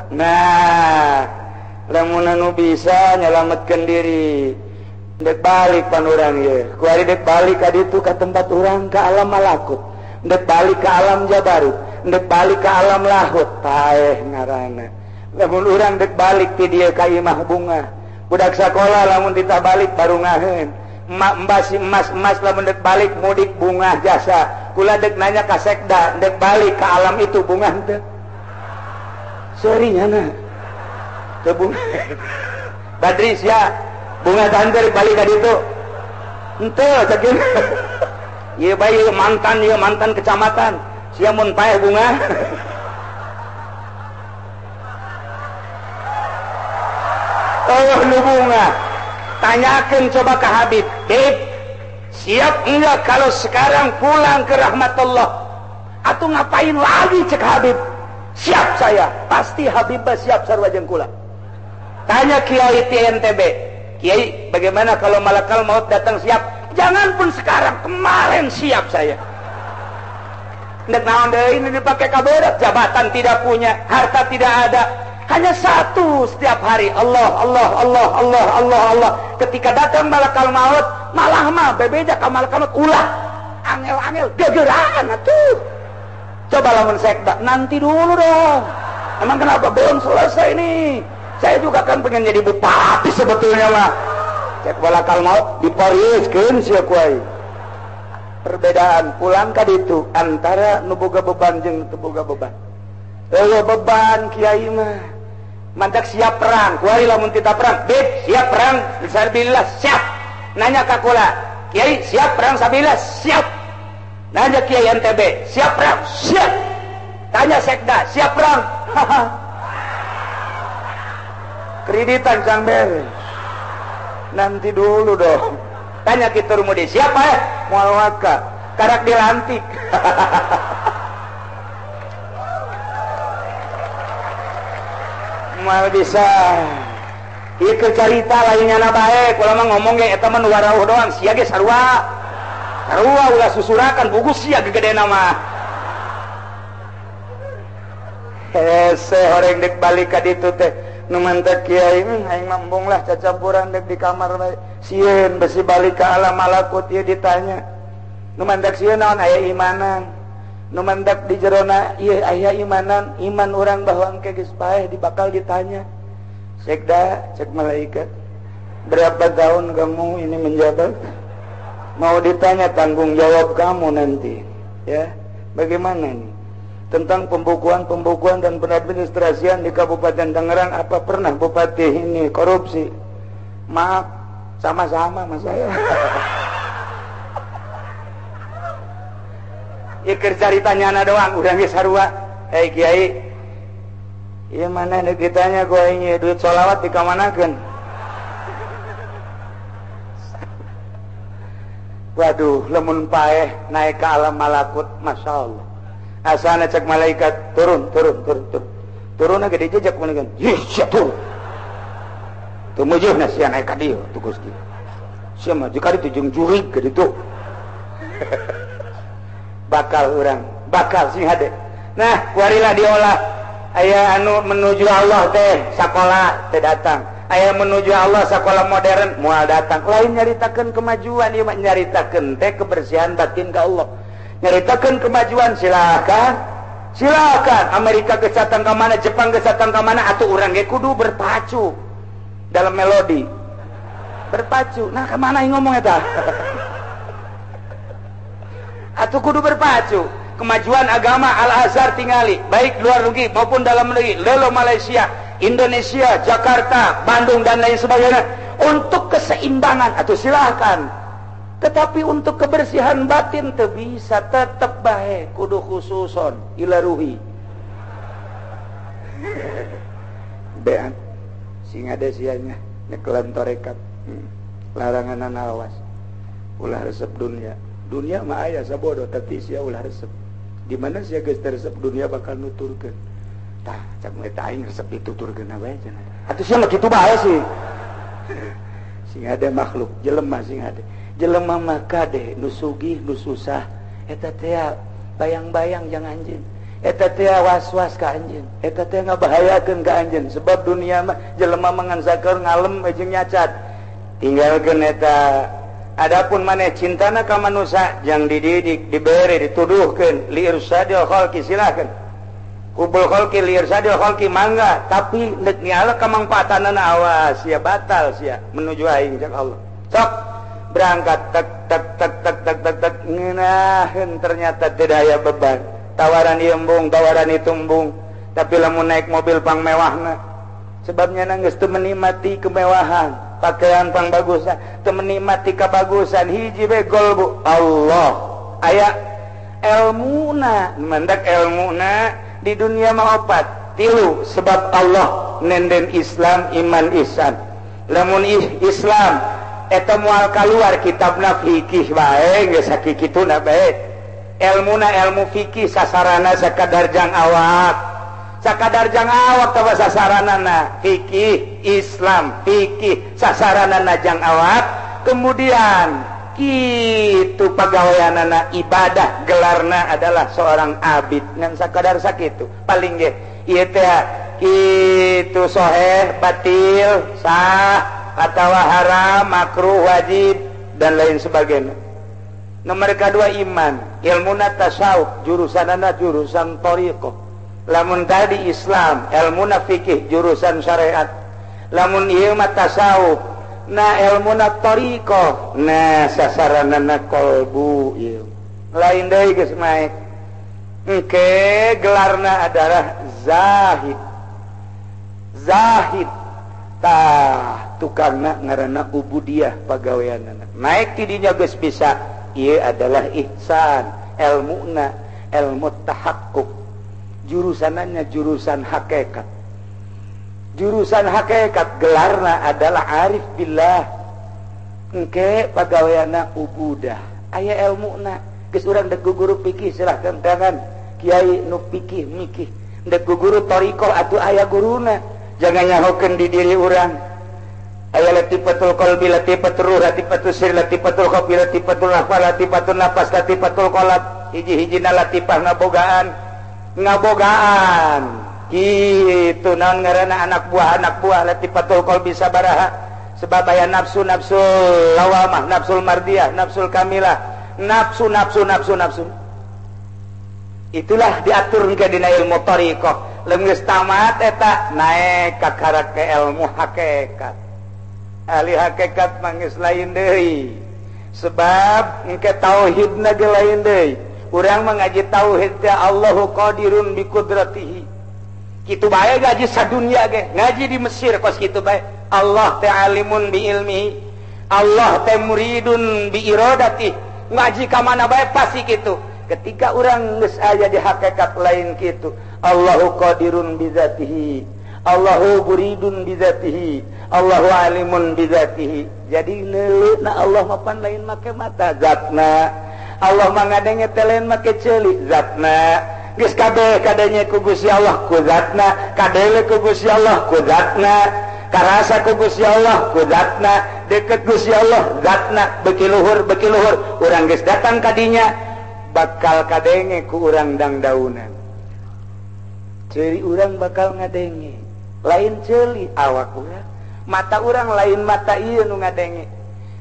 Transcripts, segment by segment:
Nah, lamun anu bisa nyelametkeun diri dek balik pan urang ye. Kuari dek balik ka ditu ka tempat urang ka alam malakut. Dek balik ka alam jabarut, dek balik ka alam lahut, paeh ngaranna. Lamun urang dek balik ti dieu ka imah bunga. Budak sakola lamun tita balik baru ngaheun. Emak mbasi emas-emas lamun dek balik mudik bunga jasa. Kula dek nanya ka sekda, dek balik ka alam itu bunga henteu. Serinya na. Teu bunga. Badri sia bunga tante balik ka ditu. Henteu sakieu. Ieu bae mantan, ieu mantan kecamatan. Sia mun paeh bunga. Oh, nu bunga. Tanyakan coba ke Habib. Bib, siap enggak kalau sekarang pulang ke rahmatullah? Atau ngapain lagi cek Habib? Siap saya. Pasti Habib siap sarua jeung kula. Tanya Kiai TNTB. Kiai, bagaimana kalau malakal maut datang siap? Jangan pun sekarang, kemarin siap saya. Nek naon deui ini dipakai kaberat, jabatan tidak punya, harta tidak ada. Hanya satu setiap hari, Allah, Allah, Allah, Allah, Allah, Allah. Ketika datang malakal maut, malah mah bebeja ka malakal maut ulah. Angel-angel gegeraan atuh. Coba lamun sekda, nanti dulu dong. Emang kenapa belum selesai nih? Saya juga kan pengen jadi bupati sebetulnya mah. Cek malakal maut dipariuskeun sia ku aing. Perbedaan pulang ka ditu antara nu boga beban jeung teu boga beban. Eueuh beban kiai mah. Mantak siap perang, kuari lamun tita perang, bib siap perang, fisabilillah siap. Nanya ka kula, kiai siap perang sabilillah siap. Nanya kiai NTB, siap perang, siap. Tanya sekda, siap perang. Kreditan kang beres. Nanti dulu dong. Tanya ki Turmudi, siapa ya? Moal waka, karak dilantik. Mal bisa. Ieu keur carita lainnya na bae, kula mah ngomong ge eta mah nu warauh doang, sia ge sarua. Sarua ulah susurakan bugus sia gegedena mah. Hese horeng dek balik ka ditu teh. Nu mantak kiai aing mah embung lah cacampuran dek di kamar bae. Sieun besi balik ka alam malakut ieu ditanya. Nu mantak sieun naon aya imanan. Nu mantak di jerona ieu aya imanan, iman urang bahwa engke geus paeh dibakal ditanya. Sekda, cek malaikat, berapa tahun kamu ini menjabat? Mau ditanya tanggung jawab kamu nanti, ya. Bagaimana nih? Tentang pembukuan-pembukuan dan penadministrasian di Kabupaten Tangerang, apa pernah bupati ini korupsi? Maaf, sama-sama mas saya. Ieu caritanya doang, udah geus sarua. Hei kiai, ieu mana nek ditanya ku aing duit sholawat dikamanakeun? Waduh, lamun paeh naik ke alam malakut, masya Allah. Asana cek malaikat turun, turun, turun, turun. Turun ge dijejak malaikat. Ih, sia turun. Tumujuhna sia naik ka dieu tuh Gusti. Sia mah jika ditu jeung jurig ka ditu. Bakal urang, bakal sing hade. Nah, kuarilah diolah. Aya anu menuju Allah teh sakola teh datang. Aya menuju Allah sakola modern moal datang. Lain nyaritakeun kemajuan ieu mah nyaritakeun teh kebersihan batin ka Allah. Nyaritakeun kemajuan silakan. Silakan Amerika geus datang ka mana, Jepang geus datang ka mana, atuh urang ge kudu berpacu dalam melodi. Berpacu. Nah, ka mana aing ngomong eta? Atuh kudu berpacu. Kemajuan agama Al-Azhar tingali, baik luar negeri maupun dalam negeri, lelo Malaysia, Indonesia, Jakarta, Bandung dan lain sebagainya. Untuk keseimbangan atau silakan. Tetapi untuk kebersihan batin teu bisa, tetep bae kudu khususon ila ruhi. Bean sing ada sianya nyekelan torekat. Larangan awas. Ulah resep dunia. Dunia mah aya sabodo tapi sia ulah resep. Di mana sia geus resep dunia bakal nuturkeun. Tah, cak mah eta aing resep dituturkeun bae cenah. Atuh sia mah kitu bae sih. Sing ada makhluk jelema sing ada. Jelema mah kade nu sugih nu susah eta teh bayang-bayang jangan anjeun. Eta teh was-was ka anjeun, eta teh ngabahayakeun ka anjeun, sebab dunia mah jelema mangan sakeur ngalem jeung nyacat. Tinggalkeun eta. Adapun maneh cintana ka manusia jang dididik, dibere, dituduhkeun li irsadil khalqi silakeun. Hubul khalqi li irsadil khalqi mangga, tapi nek niala kamangfaatanana awas sia batal sia menuju aing cak Allah. Sok berangkat tek tek tek tek tek tek tek ngeunaheun ternyata tidak aya beban. Tawaran ieu embung, tawaran itu embung, tapi lamun naik mobil pang mewahna. Sebabnya geus teu menikmati kemewahan, pakaian pang bagusan, teu menikmati kabagusan hiji we golbu Allah. Aya elmuna, mendak elmuna di dunia mah opat, tilu sebab Allah nenden Islam, iman, ihsan. Lamun Islam eta moal kaluar kitabna fikih bae geus sakikituna bae. Elmuna elmu fikih sasarana sakadar jang awak. Sakadar jang awak teh sasaranana fikih Islam, fikih sasaranana jang awak. Kemudian kitu pagaweanana ibadah, gelarna adalah seorang abid ngan sakadar sakitu. Paling ge ieu teh kitu soheh, batil, sah atawa haram, makruh, wajib dan lain sebagainya. Nomor kedua iman, ilmuna tasawuf, jurusanana jurusan thariqah. Lamun tadi Islam, ilmuna fikih jurusan syariat. Lamun ieu mah tasawuf, na ilmuna thariqah, na sasaranana qalbu ieu. Lain deui geus maek. Engke gelarna adalah zahid. Zahid tah tukangna ngaranna ubudiyah pagaweanana. Naik ti dinya geus bisa. Ieu adalah ihsan, elmuna elmu tahakkuk, jurusanannya jurusan hakikat. Jurusan hakikat gelarna adalah arif billah. Engke pagaweanna ubudah, aya elmuna. Geus urang dek guru fikih silahkan tangan kiai nu fikih mikih, dek guru thariqah atuh aya guruna. Jangan nyahokeun di diri urang. Aya latifatul qalbi, latifatul ruh, latifatul sir, latifatul khafi, latifatul akhfa, latifatul nafas, latifatul qalb. Hiji-hijina latifah ngabogaan, ngabogaan. Kitu naon ngaranna anak buah latifatul qalbi sabaraha. Sebab aya nafsu, nafsul lawamah, nafsul mardiyah, nafsul kamilah, nafsu nafsu nafsu nafsu. Itulah diatur ke dina ilmu thariqah. Leung geus tamat eta naek ka karak ke ilmu hakikat. Ahli hakikat mangis lain deui. Sebab engke tauhidna ge lain deui. Urang mengaji tauhid teh Allahu qadirun bi qudratihi. Kitu bae ngaji sadunya ge, ngaji di Mesir kos kitu bae. Allah teh alimun bi ilmihi, Allah teh muridun bi iradatihi. Ngaji ka mana bae pasti kitu. Ketika urang geus aya di hakikat lain kitu, Allahu qadirun bi zatihi, Allahu muridun bi zatihi, Allahu alimun bi zatihi. Jadi neuleuna Allah mapan lain make mata zatna. Allah mah ngadenge teh lain make ceuli zatna. Geus kabeh kadenya ku Gusti Allah ku zatna, kadele ku Gusti Allah ku zatna, karasa ku Gusti Allah ku zatna, deket Gusti Allah zatna, beuki luhur beuki luhur. Urang geus datang kadinya bakal kadenge ku urang dangdaunan. Ceuli urang bakal ngadenge. Lain ceuli awak urang, mata urang lain mata ieu nu ngadenge.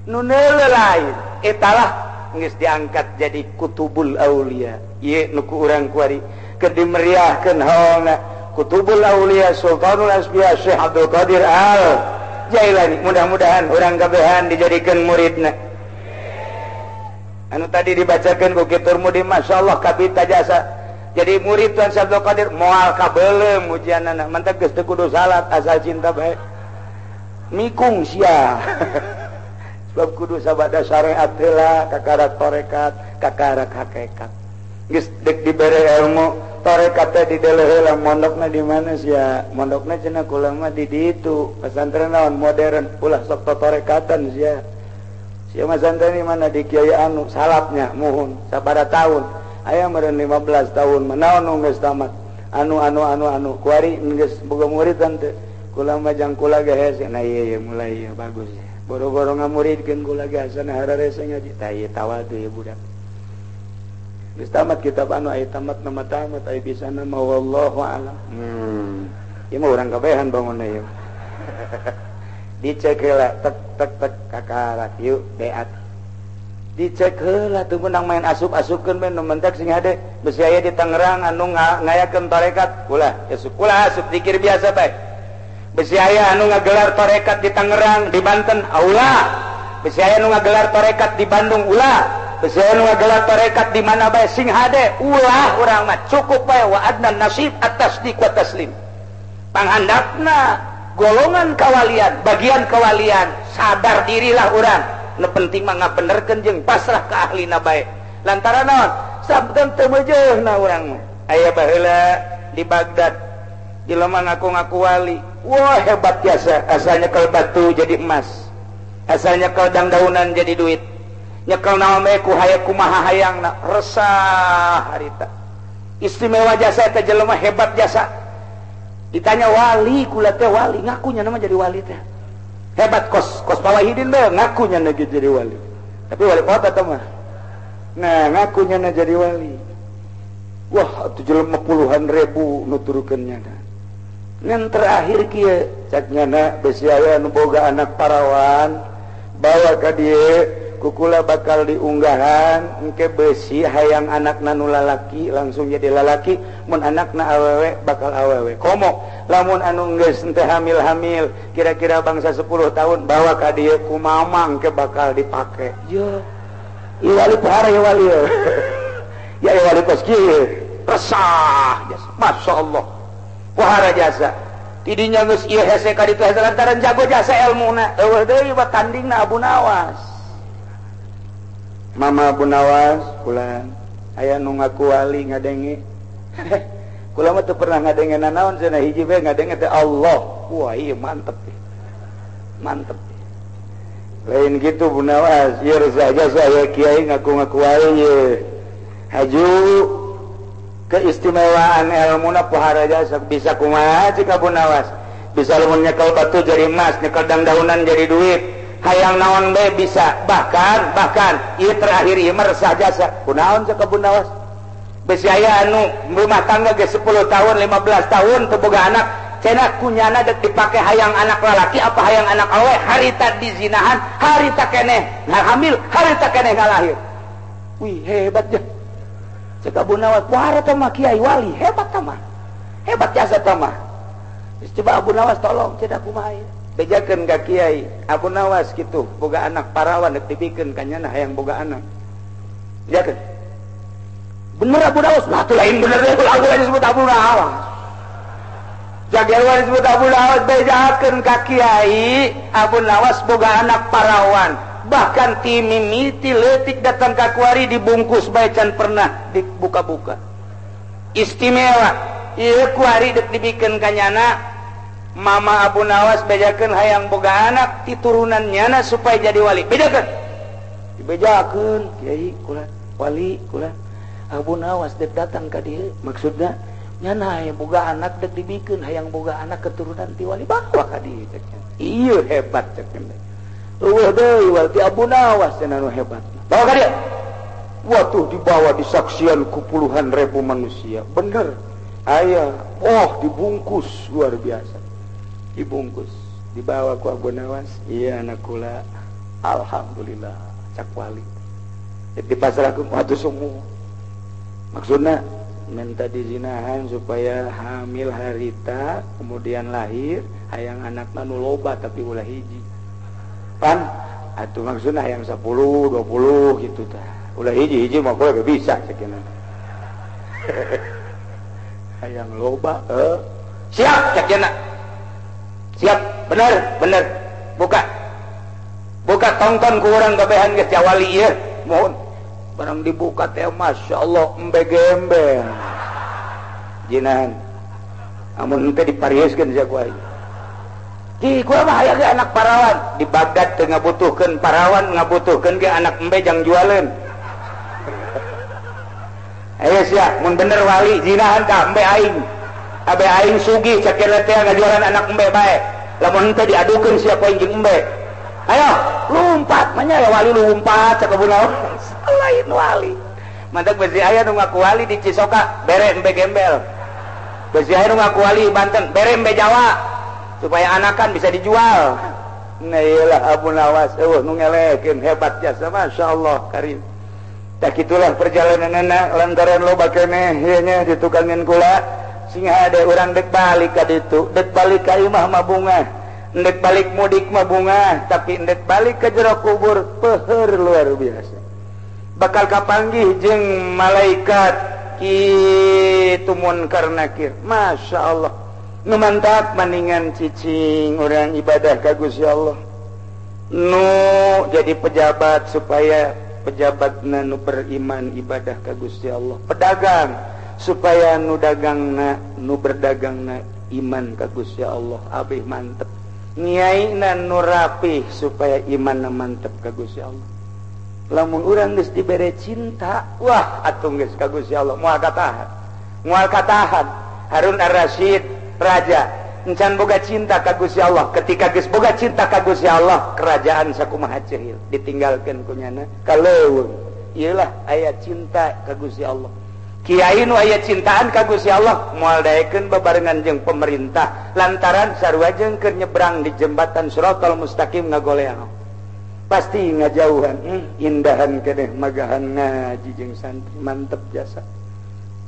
Nu neuleuh lain. Etalah geus diangkat jadi kutubul aulia. Ieu nu ku urang kuari keur dimeriahkeun haolna Kutubul Aulia Sultanul Asbiya Syekh Abdul Qadir Al Jailani. Mudah-mudahan urang kabehan dijadikeun muridna. Anu tadi dibacakeun ku Ki Turmudi, masyaallah kabita jasa. Jadi murid Tuan Syekh Abdul Qadir moal kabeuleum ujianana, mantep geus teu kudu salat asal cinta bae. Mikung sia. Sebab kudu sabada syariat heula kakarak tarekat, kakarak hakikat. Geus dek dibere ilmu tarekat teh dideleh heula mondokna di mana sia? Mondokna cenah kula mah di ditu, pesantren naon modern, ulah sok torekatan sia. Sia mah santren di mana di kiai anu salapnya muhun sabaraha tahun. Aya meureun 15 tahun manaon nu geus tamat. Anu anu anu anu kuari geus boga murid teu. Kula mah jang kula ge hese. Nah ieu ieu mulai ieu bagus. Boro-boro ngamuridkeun kula ge asana hararese ngaji. Tah ieu tawadu ieu budak. Geus tamat kitab anu aya tamat nama tamat aya bisa nama wallahu a'lam. Ieu mah urang kabehan bangunna ieu. Dicek heula tek tek tek kakarak yuk beat. Dicek heula teu meunang main asup-asupkeun bae nu mentek sing hade. Besi aya di Tangerang anu ngayakeun tarekat ulah asup ulah asup dikir biasa bae. Besi aya anu ngagelar tarekat di Tangerang di Banten ulah. Besi aya anu ngagelar tarekat di Bandung ulah. Besi aya anu ngagelar tarekat di mana bae sing hade ulah urang mah cukup bae wa adnan nasib at-tasdiq wa taslim. Panghandapna golongan kawalian, bagian kawalian, sadar dirilah urang. Nu penting mah ngabenerkeun jeung pasrah ka ahlina bae. Lantaran naon? Sabdan teu meujeuhna urang mah. Aya baheula di Baghdad jelema ngaku-ngaku wali. Wah hebat jasa, asalnya nyekel batu jadi emas. Asalnya nyekel dangdaunan jadi duit. Nyekel naon bae ku hayang kumaha hayangna, resah harita. Istimewa jasa eta jelema hebat jasa. Ditanya wali kula teh wali, ngakunya nama jadi wali teh. Hebat kos kos Pawahidin bae ngakunya na jadi wali. Tapi wali kota teh mah. Nah, ngakunya na jadi wali. Wah, atuh jelema puluhan ribu nuturukeun nyana. Ngan terakhir kieu cak nyana besi aya nu boga anak parawan bawa ka dieu kukula bakal diunggahan engke besi hayang anakna nu lalaki langsung jadi lalaki mun anakna awewe bakal awewe komo lamun anu geus teu hamil-hamil kira-kira bangsa 10 tahun bawa ka dieu ku mama engke bakal dipake ye ieu wali pohara ieu wali ya ieu wali kos kieu resah jasa masyaallah pohara jasa tidinya geus ieu hese ka ditu hese lantaran jago jasa elmuna eueuh deui tandingna Abu Nawas. Mama Abu Nawas pulang aya nu ngaku wali ngadenge kula mah teu pernah ngadenge nanaon cenah hiji bae ngadenge teh Allah. Wah ieu mantep mantep lain gitu Bu Nawas ieu resah jasa aya kiai ngaku-ngaku wali ye haju keistimewaan elmuna pohara jasa bisa kumaha cik Abu Nawas bisa lamun nyekel batu jadi emas nyekel dangdaunan jadi duit hayang naon bae bisa bahkan bahkan ieu terakhir ieu mah resah jasa kunaon cek Abu Nawas besi aya anu rumah tangga ge 10 tahun 15 tahun teu boga anak cenah kunyana dek dipake hayang anak lalaki apa hayang anak awe harita dizinahan harita keneh hamil harita keneh ngalahir. Wih hebat je cek Abu Nawas wah eta mah kiai wali hebat tah mah hebat jasa tah mah. Coba Abu Nawas tolong cenah kumaha ieu bejakeun ka kiai Abu Nawas kitu boga anak parawan dek dibikeun ka nyana hayang boga anak bejakeun bener Abu Nawas lah tuh lain bener deh ulah disebut Abu Nawas jagelwan disebut Abu Nawas bejakeun ka kiai Abu Nawas boga anak parawan bahkan ti mimiti leutik datang ka kuari dibungkus bae can pernah dibuka-buka istimewa ieu kuari dek dibikeun ka nyana. Mama Abu Nawas bejakeun hayang boga anak ti turunan nyana supaya jadi wali. Bejakeun. Dibejakeun kiai kula wali kula. Abu Nawas dek datang ka dieu maksudna nyana hayang boga anak dek dibikeun hayang boga anak keturunan ti wali bawa ka dieu cek. Ieu hebat cek. Eueuh deui wal ti Abu Nawas cenah nu hebat. Bawa ka dieu. Wah tuh dibawa disaksian ku puluhan ribu manusia. Bener. Aya, oh dibungkus luar biasa. Dibungkus dibawa ku Abu Nawas iya anak kula alhamdulillah cak wali dipasrahkeun atuh semua maksudna minta dizinahan supaya hamil harita kemudian lahir hayang anakna nu loba tapi ulah hiji pan atuh maksudna hayang 10 20 gitu tah ulah hiji hiji mah kowe bisa ceukna hayang loba siap ceukna siap bener bener buka buka tonton ku urang kabehan geus jawali ieu mohon barang dibuka teh masyaallah embe gembel jinahan amun teh diparieskeun sia ku aing di kula mah aya ge anak parawan di Baghdad teu ngabutuhkeun parawan ngabutuhkeun ge anak embe jang jualeun ayo sia mun bener wali jinahan ka embe aing abe aing sugih cakena teh ngajualan anak embe bae lamun henteu diadukeun sia ku aing jeung embe ayo lompat manya ya wali lompat cak Abu Nawas lain wali Mantak besi aya nu ngaku wali di Cisoka bere embe gembel. Besi aya nu ngaku wali Banten bere embe Jawa supaya anakan bisa dijual. Nah iyalah Abu Nawas eueuh nu ngelekeun hebat jasa masyaallah karim. Tak itulah perjalananna lantaran loba keneh ieu nya ditukangin kula sing hade urang dek balik ka ditu, dek balik ka imah mah bungah, endek balik mudik mah bungah, tapi endek balik ke jero kubur peuheur luar biasa. Bakal kapanggih jeung malaikat kitu munkar nakir. Masya Allah. Nu mantap maningan cicing urang ibadah ka Gusti Allah. Nu jadi pejabat supaya pejabatna nu beriman ibadah ka Gusti Allah. Pedagang supaya nu dagangna nu berdagangna iman ka Gusti Allah. Abih mantep. Nyaina nu rapih supaya imanna mantep ka Gusti Allah. Lamun urang geus dibere cinta, wah atuh geus ka Gusti Allah moal katahan. Moal katahan. Harun Ar-Rasyid raja encan boga cinta ka Gusti Allah. Ketika geus boga cinta ka Gusti Allah, kerajaan sakumaha cehil ditinggalkeun ku nyana ka leuweung. Ieulah aya cinta ka Gusti Allah. Kiai nu aya cintaan ka Gusti Allah moal daekeun babarengan jeung pemerintah lantaran sarua jeung keur nyebrang di jembatan Shiratal Mustaqim ngagoleang. Pasti ngajauhan, indahan keneh magahan ngaji jeung santri mantep jasa.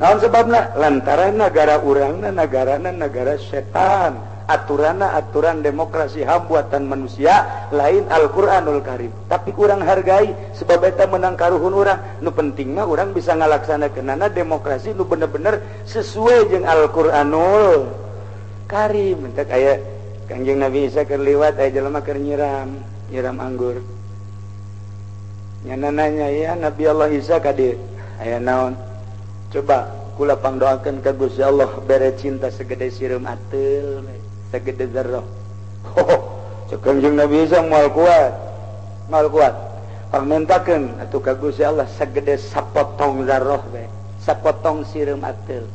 Naon sebabna? Lantaran nagara urangna nagarana nagara setan, aturanna aturan demokrasi HAM buatan manusia lain Al-Qur'anul Karim. Tapi kurang hargai sebab eta menang karuhun urang. Nu penting mah urang bisa ngalaksanakeunana demokrasi nu bener-bener sesuai jeung Al-Qur'anul Karim. Entek aya Kangjeng Nabi Isa keur liwat aya jelema keur nyiram anggur. Nyana nanya, ya Nabi Allah Isa ka dieu aya naon? Coba kula pangdoakeun ka Gusti Allah bere cinta segede sireum ateul, segede zarrah. Cek Kangjeng Nabi Isa moal kuat. Moal kuat. Pangmentakeun atuh ka Gusti Allah segede sapotong zarrah we, sapotong sireum ateul.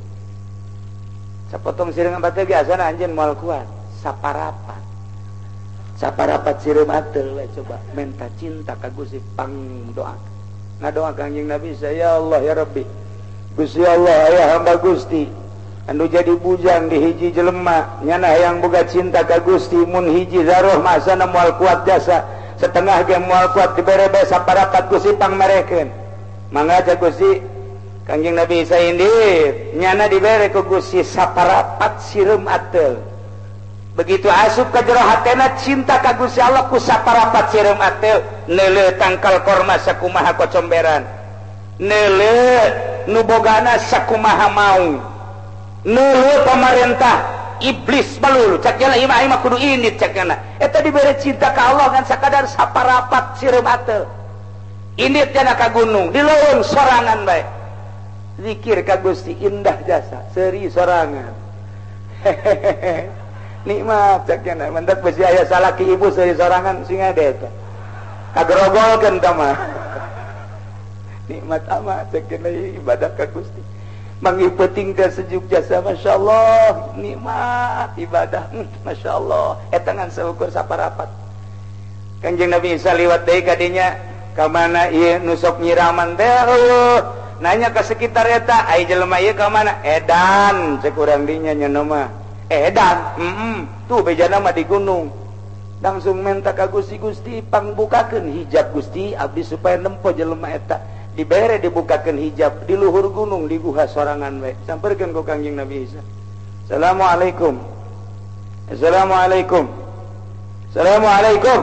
Sapotong sireum ateul ge asana anjeun moal kuat, saparapat. Saparapat sireum ateul we coba menta cinta ka Gusti pangdoa. Ngadoa Kangjeng Nabi Isa, ya Allah ya Rabbi. Gusti Allah aya hamba Gusti anu jadi bujang di hiji jelema nyana hayang boga cinta ka Gusti mun hiji zarah masana moal kuat jasa setengah ge moal kuat dibere bae saparapat Gusti pangmerekeun. Mangga ja Gusti. Kangjeng Nabi Isa indit nyana dibere ku Gusti saparapat sireum ateul. Begitu asup ka jero hatena cinta ka Gusti Allah ku saparapat sireum ateul neuleuh tangkal korma sakumaha kocomberan, neuleuh nu bogana sakumaha mau, neuleuh pamarentah iblis balulu cak jala imah imah kudu indit cak jala eta dibere cinta ka Allah ngan sakadar saparapat sireum ateul indit jana ka gunung di leuweung sorangan bae zikir ka Gusti indah jasa seuri sorangan. Hehehe nikmat cak jana mendak besi aya salaki ibu seuri sorangan sing ade eta kagrogolkeun tah mah. Nikmat amat cek ibadah ka Gusti manggih peuting teh sejuk jasa masyaallah nikmat ibadah masyaallah eta ngan saukur saparapat. Kanjeng Nabi Isa liwat deui ka dinya ka mana ieu nu sok nyiraman teh nanya ka sekitar eta ai jelema ieu ka mana edan cek urang dinya nya mah edan tuh bejana mah di gunung. Langsung menta ka Gusti, Gusti pangbukakeun hijab Gusti abdi supaya nempo jelema eta. Dibere dibukakeun hijab di luhur gunung di guha sorangan we. Samperkeun ku Kangjeng Nabi Isa. Assalamualaikum. Assalamualaikum. Assalamualaikum.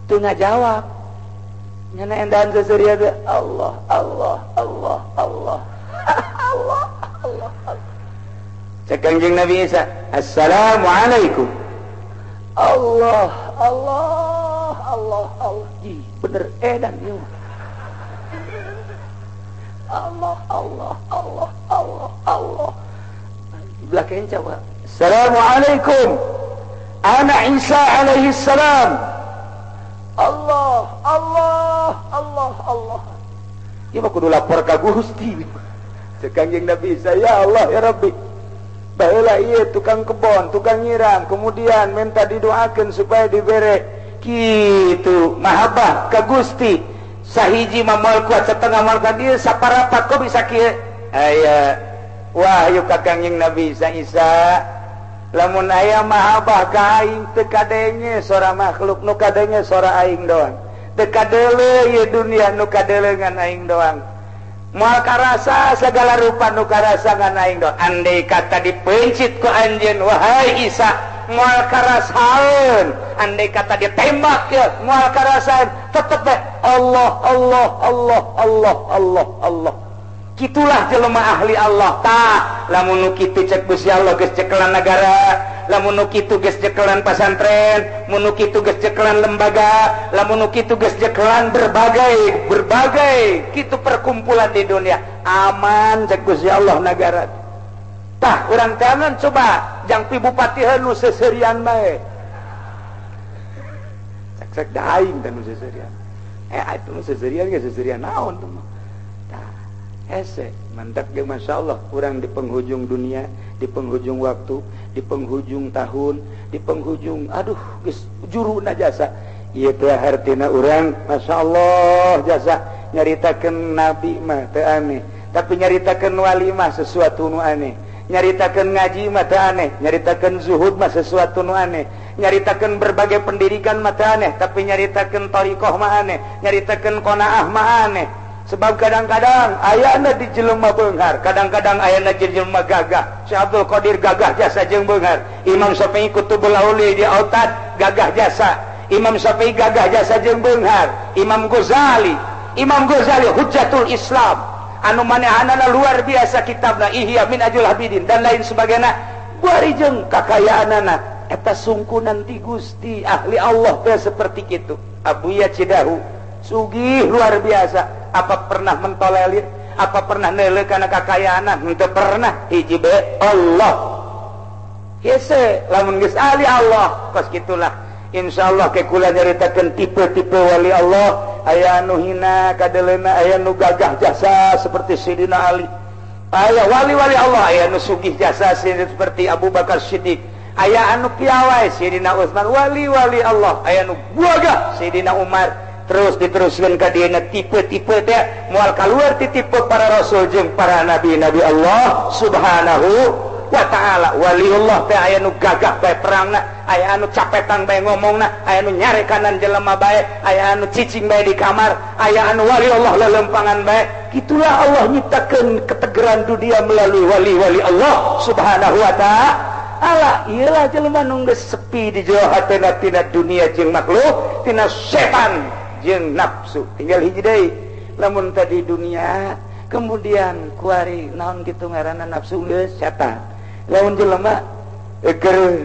Teu ngajawab. Nyana endahan seseuria teh Allah Allah Allah Allah. Allah Allah. Cek Kangjeng Nabi Isa, Assalamualaikum. Allah Allah Allah Allah. Ih, bener edan ieu. Allah Allah Allah Allah Allah. Belakang coba. Assalamualaikum. Ana Isa alaihi salam. Allah Allah Allah Allah. Ieu mah kudu lapor ka Gusti. Cek Kangjeng Nabi Isa, ya Allah ya Rabbi. Baheula ieu tukang kebon, tukang nyiram, kemudian minta didoakeun supaya dibere kitu mahabbah ka Gusti. Sahiji mah moal kuat setengah moal kuat ieu saparapat kok bisa kieu. Aya wahyu ka Kangjeng Nabi Isa, Isa lamun aya mahabbah ka aing teu kadenge sora makhluk, nu kadenge sora aing doang. Teu kadeuleu ieu dunia, nu kadeuleu ngan aing doang. Moal karasa segala rupa, nu karasa ngan aing doang. Andai kata dipencit ku anjeun wahai Isa, moal karasaeun. Andai kata ditembak ya moal karasaeun, tetep bae Allah Allah Allah Allah Allah Allah. Kitulah jelema ahli Allah. Tah lamun nu kitu cek Gusti Allah geus cekelan negara, lamun nu kitu geus cekelan pasantren, mun nu kitu geus cekelan lembaga, lamun nu kitu geus cekelan berbagai berbagai kitu perkumpulan di dunia, aman cek Gusti Allah negara. Tah urang teh coba jang pi bupati nu seserian bae. Cek-cek da aing teh nu seserian. Itu nu seserian ge seserian naon tuh mah. Hese mantap ge masya Allah kurang di penghujung dunia, di penghujung waktu, di penghujung tahun, di penghujung aduh geus juruna jasa. Ieu teh hartina urang masya Allah jasa nyaritakeun nabi mah teu aneh, tapi nyaritakeun wali mah sesuatu nu aneh. Nyaritakeun ngaji mah teu aneh, nyaritakeun zuhud mah sesuatu nu aneh, nyaritakeun berbagai pendidikan mah teu aneh, tapi nyaritakeun thariqah mah aneh, nyaritakeun qanaah mah aneh. Sebab kadang-kadang ayana di jelema beunghar, kadang-kadang ayana di jelema gagah. Syekh Abdul Qadir gagah jasa jeung beunghar. Imam Syafi'i Kutubul Auli di Autad gagah jasa. Imam Syafi'i gagah jasa jeung beunghar. Imam Ghazali, Imam Ghazali Hujjatul Islam, anu manehanana luar biasa kitabna Ihya Minhajul Abidin dan lain sebagainya. Kuari jeung kakayaanana eta sungkunan ti Gusti ahli Allah teh seperti kitu. Abuya Cidahu sugih luar biasa. Apa pernah mentolelir? Apa pernah neuleuh kana kakayaan? Henteu pernah. Hiji bae Allah. Hese lamun geus ahli Allah kos kitulah. Insyaallah ke kula nyaritakeun tipe-tipe wali Allah. Aya anu hina kadeleuna, aya nu gagah jasa seperti Sidina Ali. Aya wali-wali Allah, aya anu sugih jasa seperti Abu Bakar Siddiq. Aya anu piawai Sidina Utsman, wali-wali Allah. Aya anu gagah Sidina Umar. Terus diteruskan ka dieuna tipe-tipe teh moal kaluar ti tipe para rasul jeung para nabi-nabi Allah Subhanahu wa ta'ala. Waliullah teh aya nu gagah bae perangna, aya anu capetan bae ngomongna, aya anu nyarekanan jelema bae, aya anu cicing bae di kamar, aya anu wali Allah lelempangan bae. Kitulah Allah nyiptakeun ketegeran dunia melalui wali-wali Allah Subhanahu wa ta'ala. Iyalah jelema nu geus sepi di jero hatena tina dunia jeung makhluk, tina setan jeung nafsu. Tinggal hiji deui lamun tadi dunia kemudian kuari naon kitu ngaranna nafsu geus setan. Lamun jelema keur